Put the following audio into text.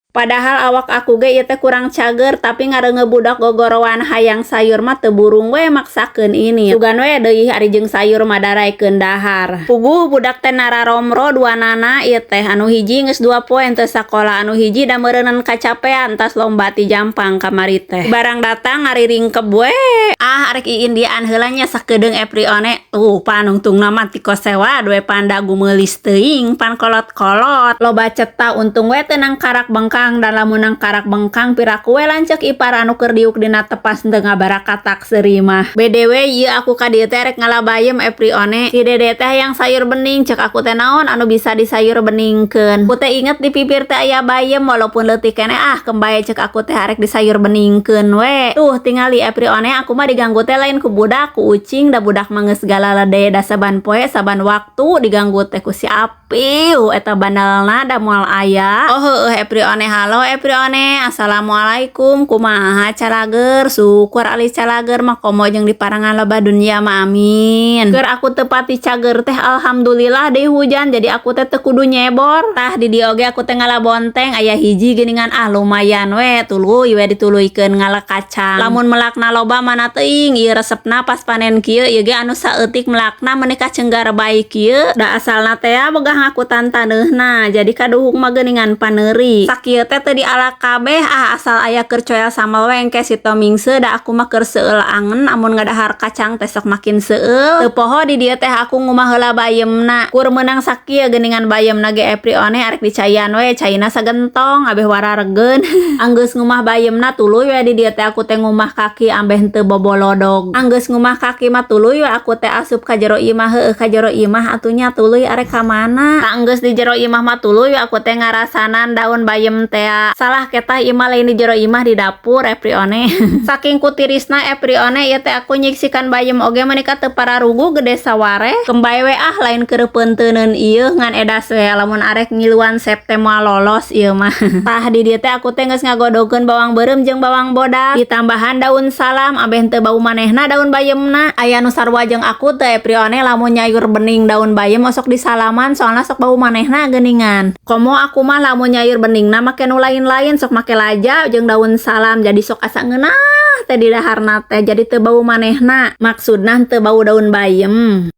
Padahal awak aku ge ieu teh kurang cager, tapi ngareungeu budak gogorowan hayang sayur mah teu burung we maksakeun ini. Sugan we deui ari jeung sayur mah daraekeun dahar. Puguh budak teh nararomro duanana ieu teh, anu hiji geus 2 poe teu sakola, anu hiji da meureunan kacapean tas lomba ti Jampang kamari teh. Barang datang ngariringkeb we. Ah, arek iindian heula nya sakedeung, Eprione. Tuh panungtungna mah ti kosewa we panda gumeulis teuing pan kolot-kolot. Loba ceta, untung we teu nangkarak bengkang, dan lamun nangkarak bengkang piraku we lanceuk ipar anu keur diuk dina tepas teu ngabarakatak seuri mah. BDW ieu aku ka dieu teh rek ngala bayem, Eprione. Si Dede teh hayang sayur bening, cek aku teh naon anu bisa disayur beningkeun. Ku teh inget di pipir teh aya bayem walaupun leutik keneh, ah kembaya cek aku teh arek disayur beningkeun we. Tuh tingali, Eprione, aku mah diganggu teh lain ku budak, ku ucing, da budak mah geus galalede, da saban poe saban waktu diganggu teh ku si Apiu eta bandalna da moal aya. Oh heueuh, Eprione, halo Eprione, assalamualaikum, kumaha calager? Syukur ali calager mah, komo jeung diparangan loba dunya mah, amin. Keur aku teu pati cager teh alhamdulillah deui hujan, jadi aku teh teu kudu nyebor. Tah di dieu oge aku teh ngala bonteng aya hiji geuningan, ah lumayan we, tuluy we dituluykeun ngala kacang. Lamun melakna loba mana teuing ieu resepna pas panen kieu, ieu ge anu saeutik melakna meuni kacenggar bae kieu, da asalna teh boga ngakutan taneuhna, jadi kaduhung mah geuningan paneuri. Sakieu teh teu dialak kabeh, ah asal aya keur coel sambal we engke si tomingse, da aku mah keur seueul angen, amun ngadahar kacang teh sok makin seueul. Teu poho di dieu teh aku ngumah heula bayemna, kur meunang sakieu geuningan bayemna ge, Eprione, arek dicaian we caina sagentong abeh wararegeun. Anggeus ngumah bayemna tuluy we di dieu teh aku teh ngumah kaki ambeh henteu bobolodog. Anggeus ngumah kaki mah tuluy we aku teh asup ka jero imah, heueuh ka jero imah atunya, tuluy arek ka mana. Tah enggeus di jero imah mah tuluy we aku teh ngarasanan daun bayem teh. Salah ketah, imah lain di jero imah, di dapur, Eprione. Saking kutirisna, Eprione, ieu teh aku nyiksikan bayem oge meuni ka teu pararugu gede sawareh. Kembay we ah, lain keur peunteuneun ieu, ngan edas we lamun arek ngiluan sep teh moal lolos ieu mah. Tah di dieu teh aku teh geus ngagodogeun bawang beureum jeung bawang bodas, ditambahan daun salam ambeh teu bau manehna daun bayemna. Aya nu sarua jeung aku teu, Eprione, lamun nyayur bening daun bayem osok disalaman, soalna sok bau manehna geuningan? Komo aku mah lamun nyayur beningna make nu lain-lain, sok make laja jeung daun salam, jadi sok asa ngeunah teh di daharna teh, jadi teu bau manehna, maksudna teu bau daun bayem.